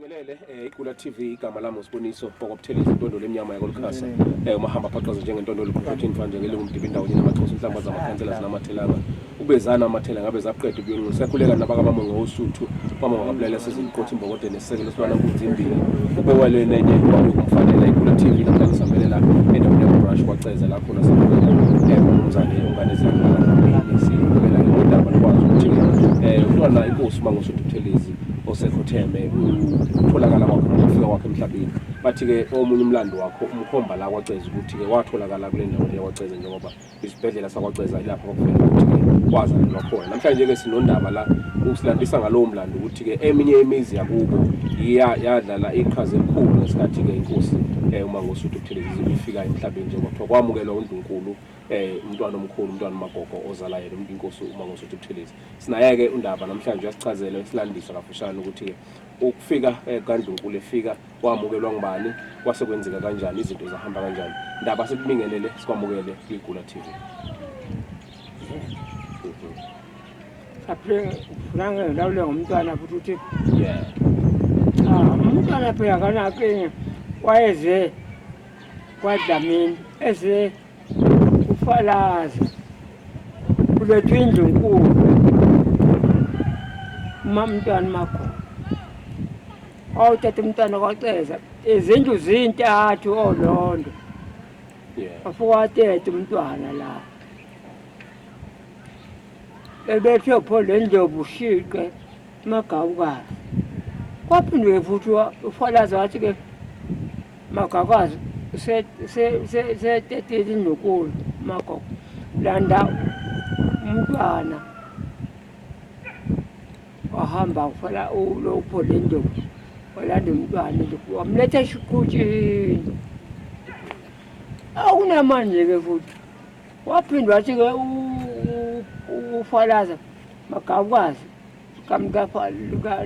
Sikubingelele iGula TV, igama lami uSiboniso wakwaButhelezi, intondolo emnyama yakoLukhasa, umahamba phaqaza njengentondolo ikhuphethe mfana njengelungu umdibi indawonye namaxhosa inhlamba zamakhansela zinamathelanga ubezana amathela ngabe zaqeda ubuyonqu. Siyakhuleka nabakabamongo wosuthu mama wakabulala seziqotha imbokode nesisekelo silwana nkunzi imbili ube wale nenye kwakukumfanela. iGula TV namhlanje sambelela endaweni yakwaBrush kwaCeza la khona sibukela umnumzane ongane ziyadlala, sibukela ngodaba lokwazi ukuthi umntwana inkosi uMangosuthu Buthelezi osekhotheme utholakala kwakhe noma ufika kwakhe emhlabeni. Bathi-ke omunye umlando wakho umkhomba la kwaCeza ukuthi-ke watholakala kule ndawo le kwaCeza, njengoba isibhedlela sakwaCeza ilapho kwakuvela ukuthi-ke wazalelwa khona. Namhlanje-ke sinondaba la usilandisa ngalowo mlando ukuthi-ke eminye imizi yakubo yadlala iqhaza elikhulu ngesikhathi-ke inkosi uMangosuthu Buthelezi ifika emhlabeni, njengoba kuthiwa kwamukelwa undlunkulu umntwana omkhulu, umntwana uMagogo ozala yena inkosi uMangosuthu Buthelezi. Sinaye-ke uNdaba namhlanje, uyasichazela, esilandisa kafushane ukuthi-ke ukufika kaNdlunkulu efika wamukelwa ngubani, kwase kwenzeka kanjani, izinto zahamba kanjani. Ndaba, sikubingelele, sikwamukele kwiGula TV. Aphile ngilawule ngomntwana futhi ukuthi cha, umntwana phela akanakinga, wayeze kwaDlamini eze ufalaza kulethwa indlu nkulu uma umntwana makhona wawuthatha umntwana kwaCeza izindlu zintathu olondo wafika wateta umntwana la ebethe pho le ndlovu ushiqe magawukazi. Kwaphinde futhi ufalaza wathi-ke magakazi setetile indlunkulu magogo landa umntwana wahamba ufala lo uphole indlovu walanda umntwana wamletha eshiqhutshini akunamanje-ke futhi. Waphinde wathi-ke ufalaza magawukazi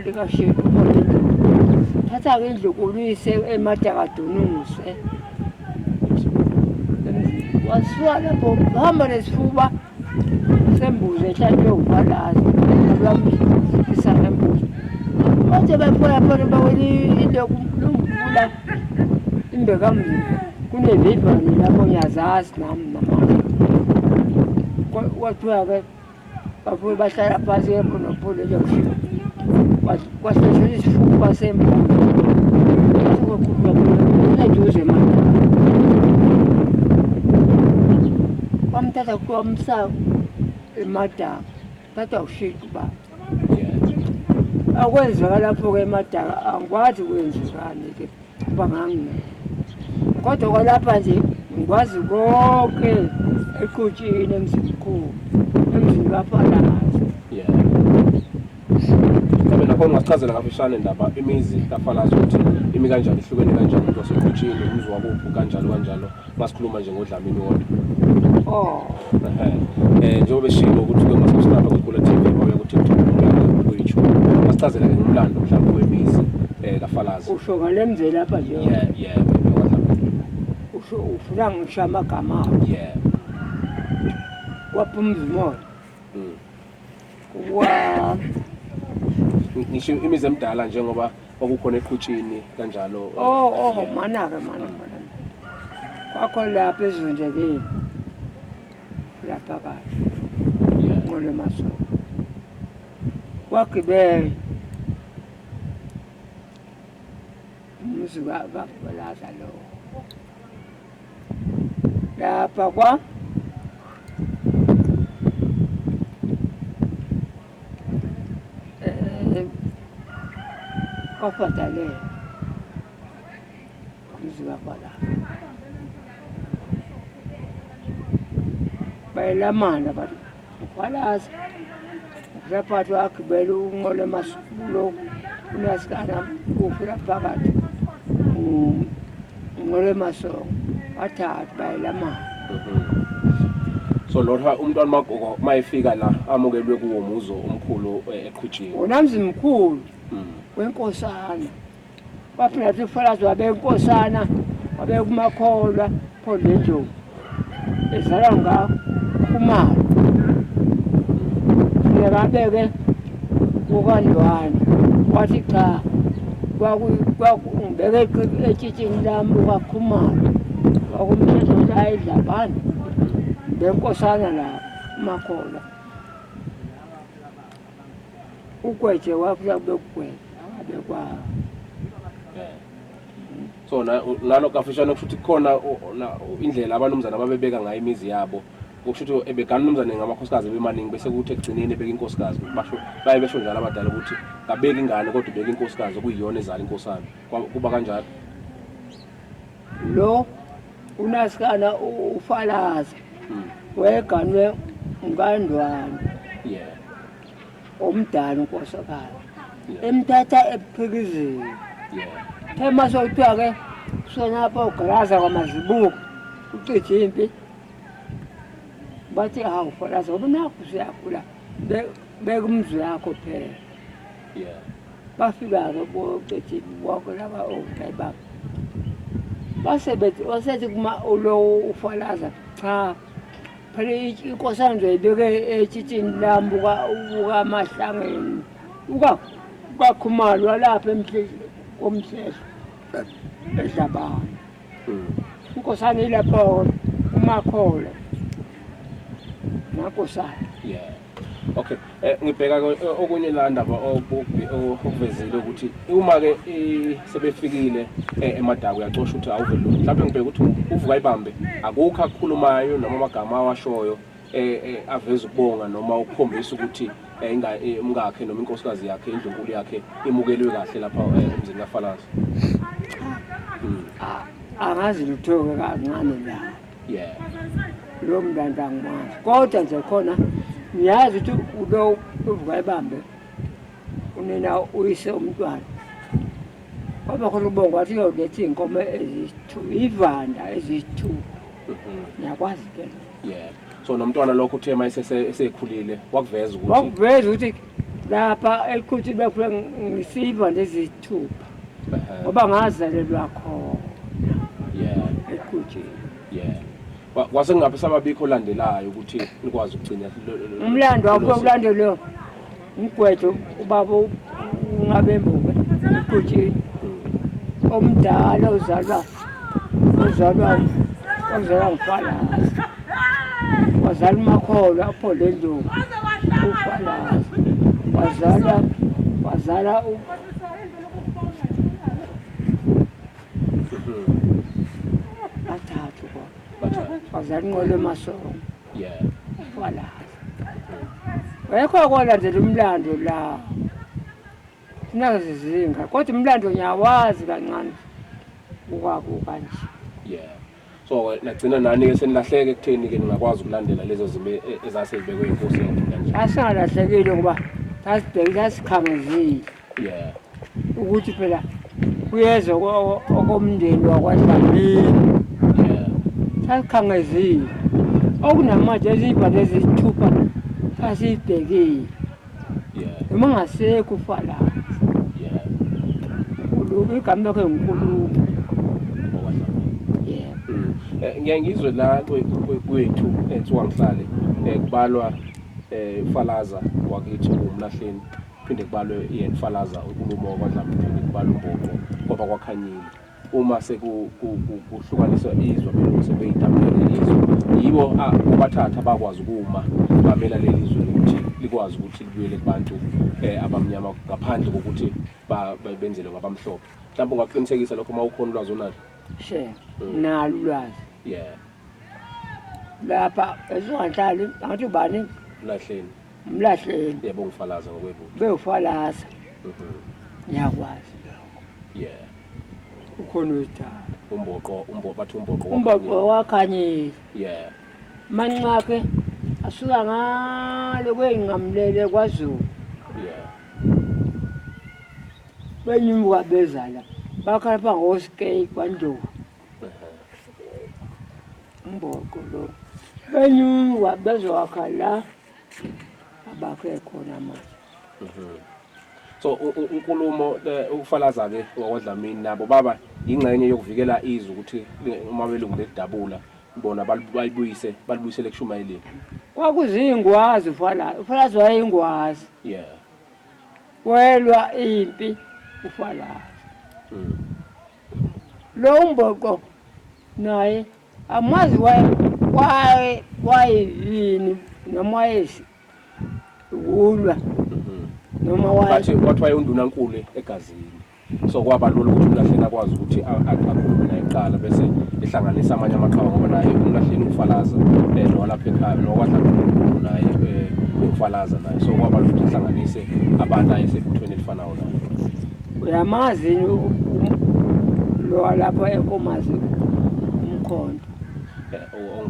likasheli thatha-ke indlunkulu uyise eMadakadunuse, wasuka lapho hamba nesifuba sembuzi ehlatshwe ufalaza lwamfisa ngembuzi. Bathe befika phela bawela into lomfula imbekamzimba kunevivane lapho, ngiyazazi nami namanje. Kwathiwa-ke bafike bahlala phansi ke nopholo nje kwahleshwa isifuba sembuzi eduze manje, kwamthatha kwamsa eMadaka, thatha ushiqi ubaba. Akwenzeka lapho-ke eMadaka angikwazi kwenzekani-ke kuba ngangingekho, kodwa kwalapha nje ngikwazi konke equtshini emzimkhulu emzini kaFalaza. Yeah. Mhlawumbe nakho ungasichazela kafushane ndaba imizi kaFalaza ukuthi imi kanjani, ihlukene kanjani, umuntu wasequtshini umuzi wakuphi kanjalo kanjalo, masikhuluma nje ngoDlamini wodwa. Oh. Ehhe. Njengoba beshilo ukuthi ke masubscribe kwiGula TV bawuya ku TikTok noma ku YouTube. Masichazela ke ngomlando mhlawumbe wemizi kaFalaza. Usho ngale mzeli lapha nje. Yeah, wakwaDlamini. Usho ufuna ngisho amagama awo. Yeah. Kwaphumza umoya. Wa Ngisho imizi emidala njengoba kwakukhona eqhutshini kanjalo. Oh, mana-ke mana mana. Kwakho lapha ezindleleni. Lapha kahle. Ngole masoko. Kwagibela. Umuzi kaBalaza lo. Lapha kwa kwafadalela umuzi kaBalaza. Bayelamana bathi uFalaza usaphathwa wagibela unqola emasulo unasikana ufika phakathi unqola emasongo wathatha bayelamana. So lona umntwana Magogo mayefika la amukelwe kuwo muzo omkhulu eqhutshini. Wona mzimkhulu wenkosana. Waphinda futhi uFalaza wabe inkosana wabekumakholwa Pho lendlovu ezalwa ngaKhumalo funeka abeke kukaNdwana, wathi cha. Kwakungibeke etshitshini lami ukaKhumalo, kwakumthetho la eDlabane, benkosana lapho uMakholwa. Ugweje wafika bekugweje akabekwayo. So nalo kafishane kusho ukuthi kukhona indlela abanumzane ababebeka ngayo imizi yabo, kusho ukuthi ebegana umnumzane ngamakhosikazi ebemaningi, bese kuthi ekugcineni ebeka inkosikazi. Basho baye besho njalo abadala ukuthi kabeki ingane kodwa ubeka inkosikazi okuyiyona ezala inkosana. Kuba kanjalo. Lo unasikana ufalaza weganwe ngandwane omdala unkosikazi emthatha ebuphikizini. Phema sokuthiwa-ke sonapha ugalaza kwamazibuko ucije impi, bathi hawu falaza ngoba nakho usuyakhula, beka umzi yakho phela. Bafika-ke bocije bonke laba ogayi babo, base bethi wasethi kuma lo ufalaza, cha phela inkosana ngizoyibeka etshitshini lami ukaMahlangeni ukaKhumalo walapha komhlehlo eDlabane. Inkosana ilapho uMakholo nankosana. Yeah. Okay. Ngibheka okunye la ndaba okuvezile ukuthi uma ke sebefikile eMadaka uyacosha ukuthi awuveli lutho. Mhlawumbe ngibheka ukuthi uvuka ibambe akukho akukhulumayo noma amagama awashoyo aveza ukubonga noma ukukhombisa ukuthi umkakhe noma inkosikazi yakhe indlunkulu yakhe imukelwe kahle lapha emzini kaFalaza. Angazi lutho-ke kancane la. Lo mntwana angimazi, kodwa nje khona ngiyazi ukuthi lo uvuka ebambe unina uyise umntwana. Kwaba khona ubongo wathi uyoletha iy'nkomo eziyi-2, ivanda eziyi-2. Ngiyakwazi ke. Yeah. So nomntwana lokho uthe uma esekhulile wakuveza ukuthi wakuveza ukuthi lapha elikhuthu bekhule ngisivanda eziyisithupha ngoba ngazalelwa khona. Eqhutsheni. Kwase kungaphi sababikho olandelayo ukuthi nikwazi ukugcina umlando wakho ulandelwe umgwejo ubaba ungabembuke eqhutsheni omdala ozalwa ngufalazi, wazala uMakholo apho le ndlovu ufalazi, wazala bathathu kodwa, wazala inqolo emasongo ufalazi. Wayekho kolandela umlando la sinazizinga, kodwa umlando ngiyawazi kancane ukwakuka nje. So nagcina nani ke senilahleke ekutheni ke ningakwazi ukulandela lezo zimo ezase zibekwe inkosi kanje? Asingalahlekile ngoba sasibheke sasikhangezile. Ukuthi phela kuyeza okomndeni wakwaDlamini. Sasikhangezile. Okunamanje ezibhale eziyisithupha sasibhekile. Noma ngasekho ufalazi. Nkulumo, igama lakhe nguNkulumo. Ngiyaye ngizwe la kwethu ethiwa ngihlale kubalwa ufalaza wakithi uMlahleni, phinde kubalwe yena ufalaza uNkulumo wakwaDlamini, phinde kubalwe uMboqo kwaba kwaKhanyile. Uma sekuhlukaniswa izwe abelungu sebeyidabulele izwe, yibo abathatha abakwazi ukuma bamela leli zwe ukuthi likwazi ukuthi libuyele kubantu abamnyama ngaphandle kokuthi benzelwe ngabamhlophe. Mhlawumbe ungaqinisekisa lokho uma ukhona ulwazi onalo? She, nalo ulwazi. Lapha esingahlali ngathi ubani? Mlahleni. Mlahleni. Yebo, ngifalaza ngokwebutho. Bewufalaza. Ngiyakwazi lokho. Ukhona uyidala. Umboqo, umboqo bathi umboqo. Umboqo wakhanyile. Manxakhe asuka ngale kweyinqamulele kwaZulu. Benyuka beza la. Bakha lapha ngoSkei kwaNdlovu. Umboqo lo. Benyuka bezowakha la abakhe khona manje. So unkulumo ukufalaza ke wakwaDlamini nabo baba ingxenye yokuvikela izwe ukuthi uma belungu bedabula bona balibuyise balibuyisele kushumayeleni. Kwakuzingwazi ufalaza, ufalaza wayengwazi. Welwa impi ufalaza. Lo umboqo naye amazi wayeyini noma wayesi ukulwa noma waye Bathi kwathiwa undunankulu egazini. So kwaba lula ukuthi uMlahleni akwazi ukuthi akhulume naye kuqala bese ehlanganisa amanye amaqhawe ngoba naye uMlahleni ufalaza nowalapha ekhaya nokwadla naye ufalaza naye. So kwaba lula ukuthi ehlanganise abantu ayesebuthweni elifanayo naye. Uyamazi lo walapha eNkomazi umkhonto.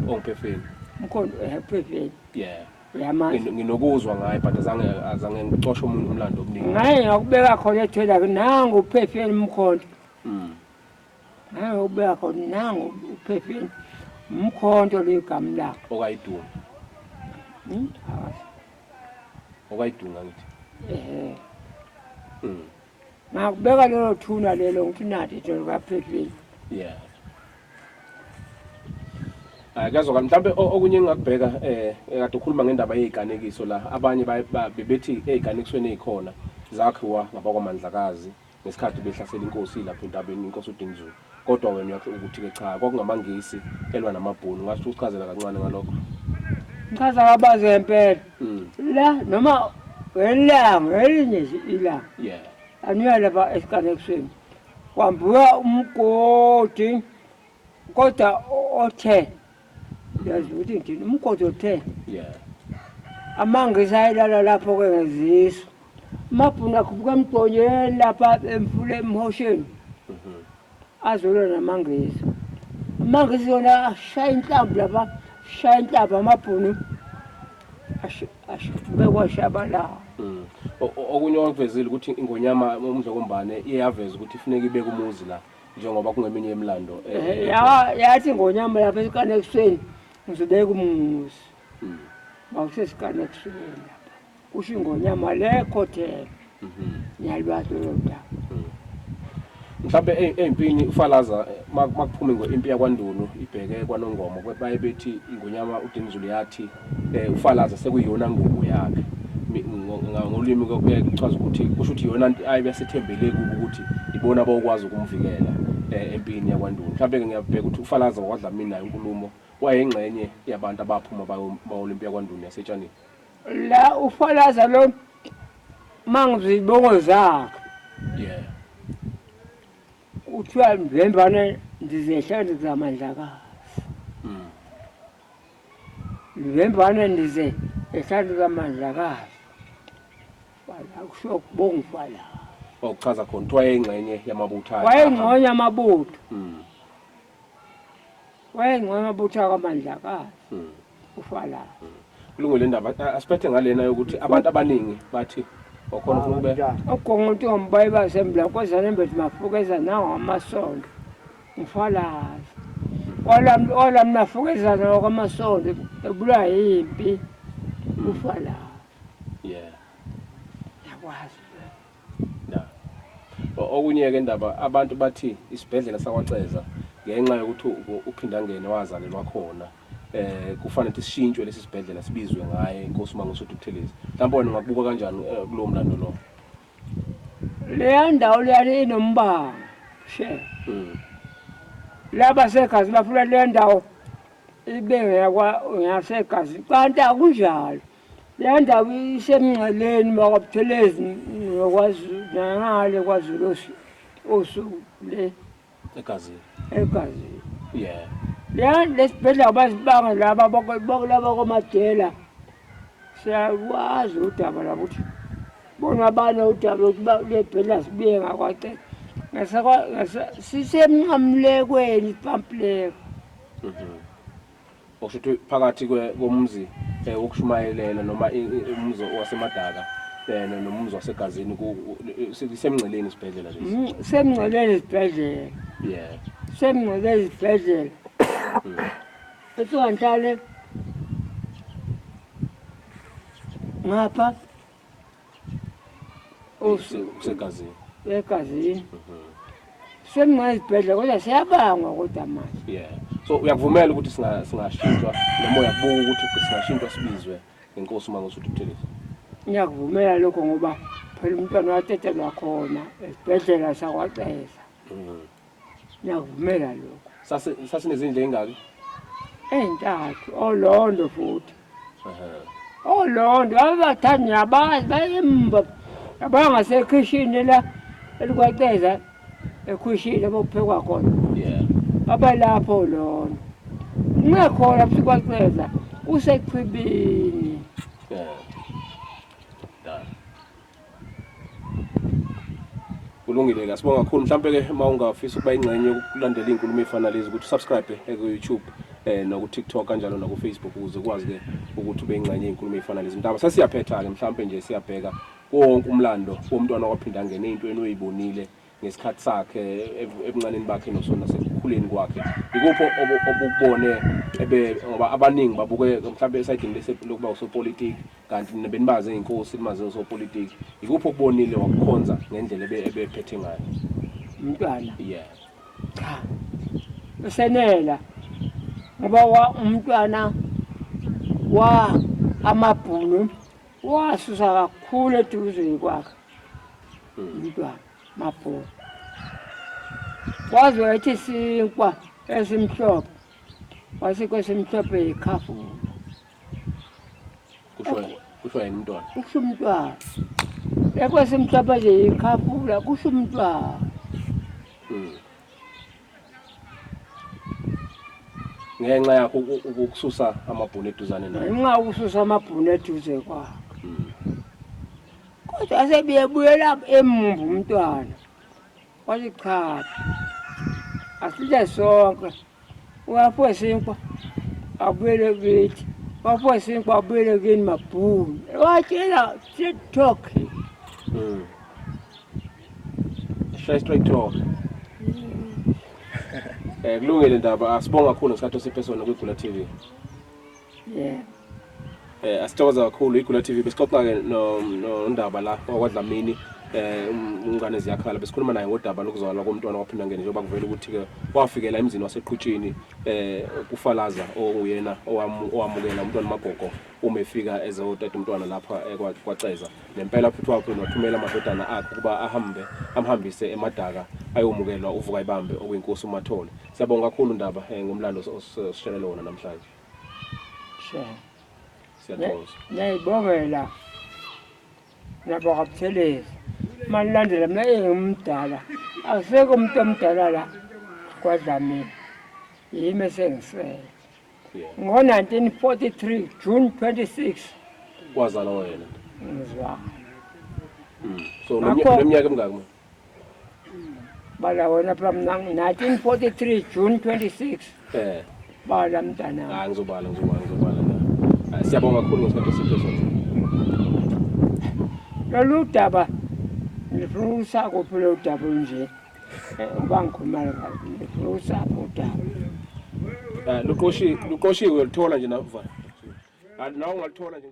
Ongiphefeni. Umkhonto ephefeni. Yeah. Uyamazi. Nginokuzwa ngaye but azange ngicoshe omunye umlando omningi. Ngaye ngakubeka khona ethwela nangu uphefeni umkhonto. Ngaye ngakubeka khona nangu uphefeni umkhonto ligama lakhe. Okayidunga. Okayidunga ngithi. Ngakubeka lelo thuna lelo ngithi nathi nje kaphefeni. Yeah. Kuyazwakala mhlawumbe okunye engingakubheka kade ukhuluma ngendaba yeziganekiso la abanye bebethi eziganekisweni ezikhona zakhiwa ngabakwaMandlakazi ngesikhathi behlasela inkosi lapha entabeni inkosi uDinizulu, kodwa wena uyakho ukuthi ke cha kwakungamangisi elwa namabhunu. Ngathi usichazela kancane ngalokho. Ngichaza kabazi ngempela. La noma ngelanga elinye nje ilanga. Yeah. Aniya lapha esiganekisweni. Kwambuka umgodi kodwa othe yazi ukuthi ngithini umgodi othe. Yeah. Amangisi ayelala lapho ke ngezisu. Amabhunu akhuphuka emgqonyeni lapha emfule emhosheni. Azolwa namangisi. Amangisi yona ashaya inhlamvu lapha, shaya inhlamvu amabhunu. Bekwashabalala. Okunye okuvezile ukuthi ingonyama uMdlokombane iyaveza ukuthi ifuneka ibeke umuzi la njengoba kungeminye yemilando. Yathi ingonyama lapha esiganekisweni ngizobeka umuzi. Makusesiganekisweni lapha. Kusho ingonyama le khothele. Ngiyalwazi lolo daba. Mhlawumbe ey'mpini ufalaza makuphume impi yakwaNdunu ibheke kwaNongoma baye bethi ingonyama uDinizulu yathi ufalaza sekuyiyona ngubo yakhe. Ngolimi kuchaza ukuthi kusho ukuthi iyona ayibesethembele kubo ukuthi ibona abawukwazi ukumvikela empini yakwaNdunu. Mhlawumbe ngiyabheka ukuthi ufalaza wakwaDlamini naye inkulumo wayengxenye yabantu abaphuma bayola impi yakwaNdunu yasetshanini. La ufalaza lo mangizibongo zakhe. Yeah. Kuthiwa mvembane ndizehla ndizamandlakazi. Mvembane ndize ehla ndikamandlakazi. Wala kusho kubonga ufalaza. Okuchaza khona kuthiwa wayengxenye yamabutho akhe. Wayengxenye yamabutho. Wayengxenye amabutho akamandlakazi. Ufalaza. Kulungile indaba asiphethe ngalena yokuthi abantu abaningi bathi okhona ufuna ukubeka ogonga umbayi basembla kwezana embethi mafukeza nawo amasondo ufalaza ola mnafukezana kwamasondo ebulawa yimpi ufalaza. Yeah. Yakwazi. Na. Okunye ke indaba abantu bathi isibhedlela sakwaCeza ngenxa yokuthi uPhindangene wazalelwa khona kufanele ukuthi sishintshwe lesi sibhedlela sibizwe ngaye inkosi uMangosuthu Buthelezi. Mhlawumbe wena ungakubuka kanjani kulowo mlando lo? Leya ndawo leyana inombango she. Laba segazi bafuna leya ndawo ibe ngeyasegazi kanti akunjalo. Leya ndawo isemngceleni bakwaButhelezi nokwaZulu nangale kwaZulu osuku le. Egazini. Egazini. Yeah. Leya lesibhedlela bazibanga laba laba kwaMadela. Siyakwazi udaba labo ukuthi bona bana udaba lokuthi lebhedlela sibuye ngakwaCele. Sisemnqamlekweni ipampleko. Okusho ukuthi phakathi komzi wokushumayelela noma umuzi waseMadaka nomuzi wasegazini semngceleni isibhedlela lesi. Semngceleni isibhedlela. Yeah. Semngceleni isibhedlela. Ethiwa ngapha Usegazini. Egazini. Semngceleni isibhedlela kodwa siyabangwa kodwa manje. Yeah. So uyakuvumela ukuthi singashintshwa noma uyakubuka ukuthi singashintshwa sibizwe ngenkosi uMangosuthu Buthelezi? Ngiyakuvumela lokho ngoba phela umntwana watetelwa khona esibhedlela sakwaCeza. Ngiyakuvumela lokho. Sasinezindlu ey'ngaki? Ey'ntathu, olondo futhi. Olondo, ababathandi ngiyabazi, bayemba. Abangasekhishini la elikwaceza ekhishini lapho kuphekwa khona. Yeah. Babalapho olondo. Ungekhona futhi kwaceza, usechibini. Yeah. Da. Kulungile ke, sibonga kakhulu. Mhlambe ke uma ungafisa ukuba ingxenye yokulandela izinkulumo ezifana lezi ukuthi subscribe ku YouTube noku TikTok kanjalo naku Facebook ukuze ukwazi ke ukuthi ube ingxenye yezinkulumo ezifana lezi. Mntaba sesiyaphetha ke mhlambe nje siyabheka wonke umlando womntwana waphinda angene ezintweni oyibonile ngesikhathi sakhe ebuncaneni bakhe nosona sekukhuleni kwakhe. Ikuphi obukubone ebe ngoba abaningi babuke mhlambe esayidini lokuba usopolitiki kanti nina benibazi eyinkosi nimazi osopolitiki, ikuphi okubonile wakukhonza ngendlela ebephethe ngayo umntwana? Yeah. Cha, usenela ngoba wa umntwana wa amabhunu wasusa kakhulu eduze kwakhe umntwana mabhunu, waze wathi sinkwa esimhlophe, wasinkwa esimhlophe yikhafula. Kusho yena umntwana. Kusho umntwana. Ekwesimhlophe nje yikhafula, kusho umntwana. Ngenxa yakho ukususa amabhunu eduzane naye. Ngenxa yokususa amabhunu eduze kwakhe. Kodwa asebuyebuyela emumva umntwana. Wathi cha, asidle sonke. Waphiwa isinkwa abuyele kithi, waphiwa isinkwa abuyele kini mabhunu. Watshela straight talk. Shaya straight talk. Kulungile Ndaba, asibonga kakhulu ngesikhathi osiphe sona kwiGula TV. Yeah. Asithokoza kakhulu iGula TV. Besixoxa ke noNdaba la wakwaDlamini, umngane ziyakhala, besikhuluma naye ngodaba lokuzalwa komntwana waphinda ngene njengoba kuvela ukuthi ke wafikela emzini waseqhutshini kuFalaza owuyena owamukela umntwana Magogo uma efika ezotata umntwana lapha kwaCeza. Nempela futhi waphinde wathumela amadodana akhe ukuba ahambe amhambise eMadaka ayomukelwa uvuka ibambe okuyinkosi uMathole. Siyabonga kakhulu Ndaba ngomlando osishelele wona namhlanje. Sure. Siyathokoza. Ngiyayibongela nabo kaButhelezi. Manilandela mina engimdala. Akusekho umuntu omdala la kwaDlamini. Yimi esengisele. Ngo-1943 June 26 wazalwa wena. Ngizwa. So neminyaka emingaki manje? Bala wena phela mina 1943 June 26. Bala mntana. Ah, ngizobala. Siyabonga kakhulu ngesikhathi esiphe sona. Lolu daba ngifuna usakuphi lolu daba nje? Uba ngikhuluma ngifuna usaphi udaba. Luqoshiwe ulithola nje nawe. Nawe ungalithola nje.